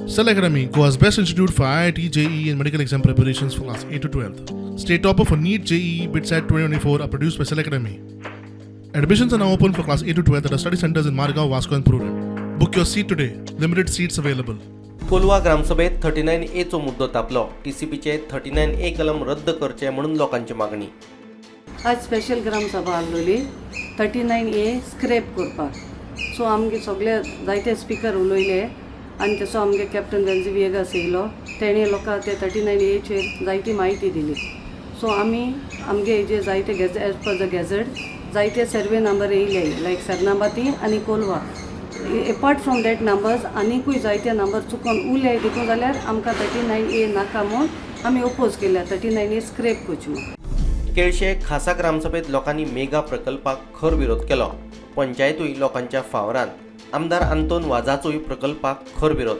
Cell Academy, Goa's best institute for IIT, JEE, and medical exam preparations for class 8 to 12. State topper for NEET, JEE, BITSAT 2024 are produced by Cell Academy. Admissions are now open for class 8 to 12 at our study centers in Margao, Vasco, and Prudent. Book your seat today. Limited seats available. Colva ग्रामसभेत 39 echo मुद्दो तापलो. टीसीपीचे 39 ए कलम रद्द करचे म्हणून लोकांची मागणी. आज special gram sabha आसलेली 39 ए स्क्रॅप करपाक. सो आमगे सगळे जायते स्पिकर उलयले आनी तसो आमगे कॅप्टन वेन्झी विएगास येयलो. तेणे लोकांक ते 39 एचेर जायती म्हायती दिली. सो आमी आमगे हेजे जायते एज पर the gazette जायते सर्वे नंबर येयले, लायक सरनाबाती आनी Colva. Apart from that numbers आनिकूय जायते नंबर चुकोन उरले. देखून जाल्यार आमकां 39 ए नाका म्हूण आमी ओपोज केल्या, 39 ए स्क्रॅप करची म्हूण. केळशे खासा ग्रामसभेत लोकांनी मेगा प्रकल्पाक खर विरोध केलो. पंचायतूय लोकांच्या फावरान. आमदार आंतोन वाजाचोय प्रकल्पाक खर विरोध.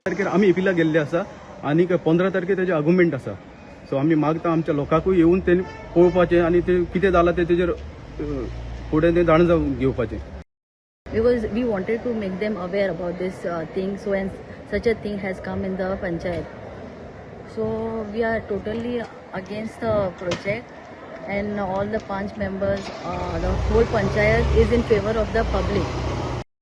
तारखेर आमी इपिला गेल्ले आसा आनी 15 तारखेर तेजे आर्ग्युमेंट आसा. सो आमी मागता आमच्या लोकांकूय येवन तेणी पळोवपाचें आनी ते कितें जालां तें तेजेर फुडें तें जाणा जावन घेवपाचें. Because we wanted to make them aware about this thing, so and such a thing has come in the panchayat, so we are totally against the project and all the panch members, the whole panchayat is in favor of the public.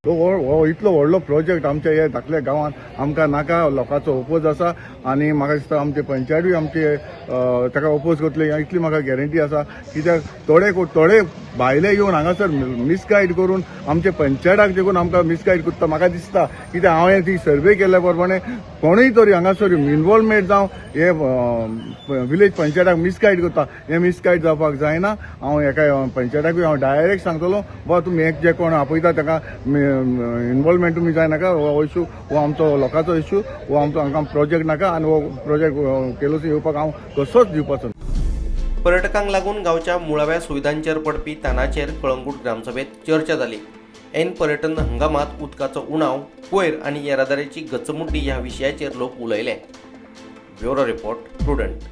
तो हो हो इतलो व्हडलो project आमच्या ह्या धाकल्या गांवांत आमकां नाका. लोकांचो ओपोज आसा आनी म्हाका दिसता आमचे पंचायतूय आमचे ताका ओपोज करतले इतली म्हाका गॅरंटी आसा. कित्याक थोडे थोडे भायले येवन हांगासर मिसगायड करून आमचे पंचायताक देखून आमकां मिसगायड करता म्हाका दिसता. कित्याक हांवें ती सर्वे केल्ल्या प्रमाणे कोणूय तरी हांगासर इन्वॉल्वमेंट जावं हे विलेज पंचायताक मिसगायड करता. हें मिसगायड जावपाक जायना. हांव हेका पंचायताकूय हांव डायरेक्ट सांगतलो, बाबा तुमी एक जे कोण आपयता ताका इन्वॉल्वमेंट तुमी जायनाका. हो इशू हो आमचो लोकांचो इशू. हो आमचो हांगा प्रोजेक्ट नाका आनी हो प्रोजेक्ट केलोसी येवपाक हांव कसोच दिवपाचो ना. पर्यटकांक लागून गांवच्या मुळाव्या सुविधांचेर पडपी ताणाचेर कळंगूट ग्रामसभेत चर्चा जाली. ऐन पर्यटन हंगामात उदकाचो उणाव, कोयर आनी येरादारीची गचमुड्डी ह्या विशयाचेर लोक उलयले. Bureau report, Prudent.